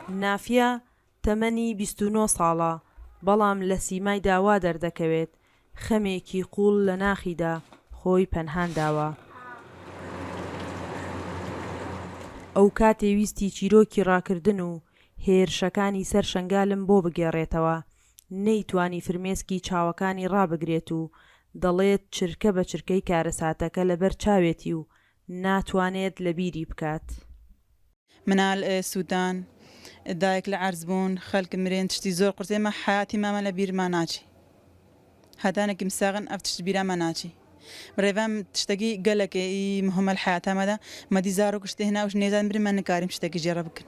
نافیە تەمەنی 29 ساڵە، بەڵام لە سیمایدا وا دەردەکەوێت خەمێکی قووڵ لە ناخیدا خۆی پەنهان داوە. ئەو کاتێ ویستی چیرۆکی ڕاکردن و هێرشەکانی سەر شەنگالم بۆ بگێڕێتەوە، نەیتوانی فرمێسکی چاوەکانی ڕابگرێت و دەڵێت چرکە بە چرکەی کارەساتەکە لەبەر چاوێتی و ناتوانێت لەبیری بکات. منال سوتان دایک لە عەرز بوون خەلک مرێن تشتی زۆر قورس ئێمە حەیاتی مامە لە بیرما ناچی هەتانەکی مساغن ئەف تشت بیرا مە ناچی رێڤام تشتەکی گەلەکێ ئی مهمە لە حەیاتا مەدا مەدی زارۆکش تێ هناوش نێزاد مرن مە نکاریم شتەکی جێ ڕە بکن.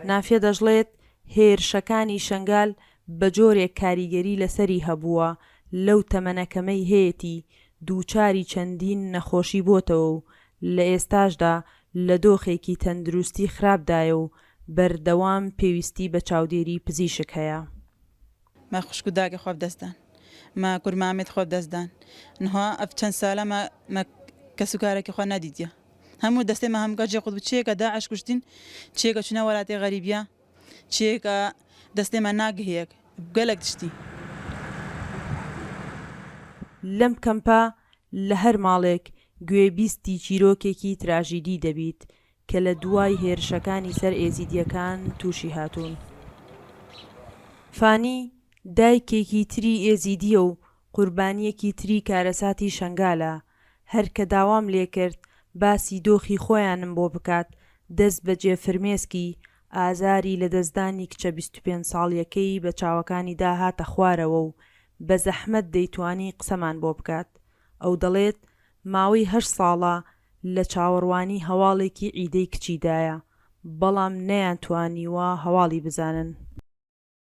نافیە دەشڵێت، هێرشەکانی شەنگال بە جۆرێک کاریگەری لەسەری هەبووە لەو تەمەنە کەمەی هەیەتی دووچاری چەندین نەخۆشی بۆتەوە و لە ئێستاشدا لە دۆخێکی تەندروستی خراپدایە و بەردەوام پێویستی بە چاودێری پزیشک هەیە. مە خوشک و داگێ خوە بدەس دان. مە کور مامێت خوە بدەس دان. نها ئەڤ چەند سالە مە مە کەس و کارەکی خوە نەدیتیە. هەموو دەستێ مە هەمگا جێ قوت بوو. چێکە داعش کوشتین، چێکە چونە وەلاتێ غەریبیا، چێکە دەستێ مە ناگهیەک. گەلەک تشتی. لەم کەمپە لە هەر ماڵێک گوێبیستی چیرۆکێکی تراژیدی دەبیت کە لە دوای هێرشەکانی سەر ئێزیدییەکان تووشی هاتوون. فانی دایکێکی تری ئێزیدییە و قوربانییەکی تری کارەساتی شەنگالە، هەر کە داوام لێکرد باسی دۆخی خۆیانم بۆ بکات، دەست بەجێ فرمێسکی ئازاری لەدەستدانی کچە 25 ساڵیەکەی بە چاوەکانیدا هاتە خوارەوە و بە زەحمەت دەیتوانی قسەمان بۆ بکات. ئەو دەڵێت ماوەی هەشت ساڵە لە چاوەڕوانی هەواڵێکی عیدەی کچیدایە، بەڵام نەیانتوانیوە هەواڵی بزانن.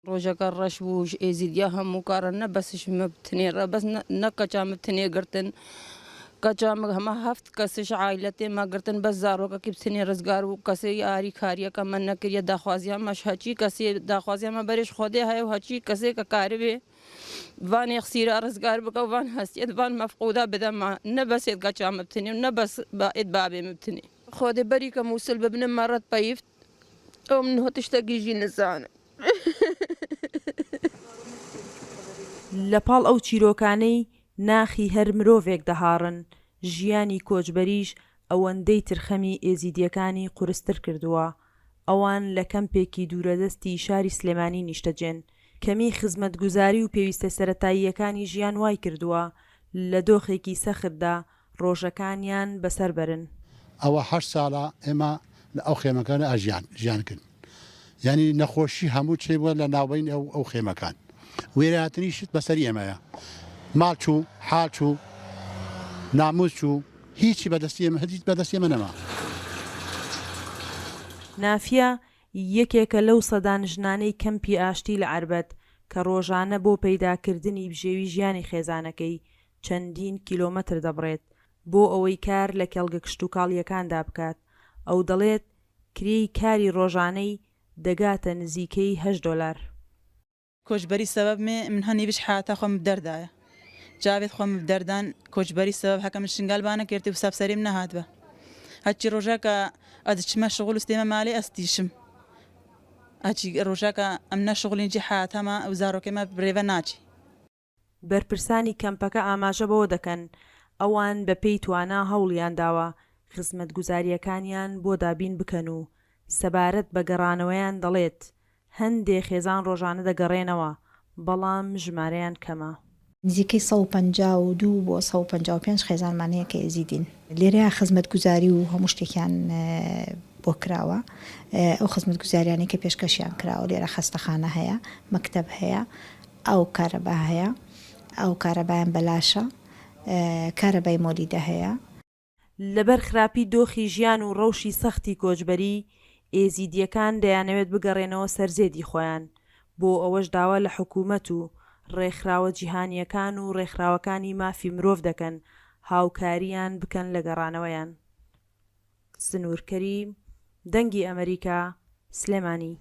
ڕۆژەکە ڕەش بوو ژ ئێزیدیا هەموو کارە نە بەسش مە بتنێ ڕە بەس نە کەچا مە بتنێ گرتن کەچا مە هەمە هەفت کەسش عایلەتێ مە گرتن بەس زارۆکەکی بتنێ ڕزگار بوو کەسێ یاری کاریەکە مە نەکریە داخوازیا مەش هەچی کەسێ داخوازیا مە بەرێش خۆدێ هەیە و هەچی کەسێ کە کاربێ ڤان یەخسیرا ڕزگار بکە و ڤان هەستیەت ڤان مەفقودا بدە مە نە بەسێت کەچا مە بتنێ و نە بەس بائێت بابێ مە بتنێ. خۆدێ بەری کە موسل ببنم مە ڕەت پەیفت ئەو من هۆ تشتەگی ژی نزانم. لەپاڵ ئەو چیرۆکانەی ناخی هەر مرۆڤێک دەهاڕن، ژیانی کۆچبەریش ئەوەندەی تر خەمی ئێزیدییەکانی قورستر کردووە. ئەوان لە کەمپێکی دوورەدەستی شاری سلێمانی نیشتەجێن. کەمیی خزمەتگوزاری و پێویستە سەرەتاییەکانی ژیان وایکردووە لە دۆخێکی سەختدا ڕۆژەکانیان بەسەر بەرن. ئەوە هەشت ساڵە ئێمە لە ئەو خێمەکانە ئەژیان ژیان کرد یانی نەخۆشی هەموو چێ بووە لە ناوبەین ئەو ئەو خێمەکان وێراتنی شت بەسەری ئێمەیە ماڵ چوو حاڵ چوو ناموس چوو هیچی بەدەستی ئێمە هیچ بەدەستی ئێمە نەما. نافیە یەکێکە لەو سەدان ژنانەی کەمپی ئاشتی لە عەربەت کە ڕۆژانە بۆ پەیداکردنی بژێوی ژیانی خێزانەکەی چەندین کیلۆمەتر دەبڕێت بۆ ئەوەی کار لە کێڵگە کشتوکاڵییەکاندا بکات، ئەو دەڵێت کرێی کاری ڕۆژانەی دەگاتە نزیکەی هەشت دۆلار. کۆچبەری سەبەب مێ من هەنی بش حەیاتا خوەم بدەردایە جاوێت خوەم بدەردان کۆچبەری سەبەب هەکە من شنگال بانە کێرتی وساب سەریم نەهاتبە هەچی ڕۆژا کە ئەز چمە شغل و ستێمە مالێ ئەز تیشم هەچی ڕۆژا کە ئەم نە شغلین جی حەیاتا مە و زارۆکێ مە برێڤە ناچی. بەرپرسانی کەمپەکە ئاماژە بەوە دەکەن، ئەوان بەپێی توانا هەوڵیانداوە خزمەتگوزارییەکانیان بۆ دابین بکەن و سەبارەت بە گەڕانەوەیان دەڵێت، هەندێ خێزان ڕۆژانە دەگەڕێنەوە، بەڵام ژمارەیان کەمە. نزیکەی 152 بۆ 155 خێزانمان هەیە کە ئێزیدین. لێرەیا خزمەتگوزاری و هەموو شتێکیان بۆ کراوە، ئەو خزمەتگوزاریانەی کە پێشکەشیان کراوە، لێرە خەستەخانە هەیە، مەکتەب هەیە، ئاو و کارەبا هەیە، ئاو و کارەبایان بەلاشە، کارەبای مۆلیدە هەیە. لەبەر خراپی دۆخی ژیان و ڕەوشی سەختی کۆچبەری، ئێزیدییەکان دەیانەوێت بگەڕێنەوە سەر زێدی خۆیان، بۆ ئەوەش داوا لە حکوومەت و ڕێکخراوە جیهانییەکان و ڕێکخراوەکانی مافی مرۆڤ دەکەن هاوکارییان بکەن لە گەڕانەوەیان. سنوور کەریم، دەنگی ئەمەریکا، سلێمانی.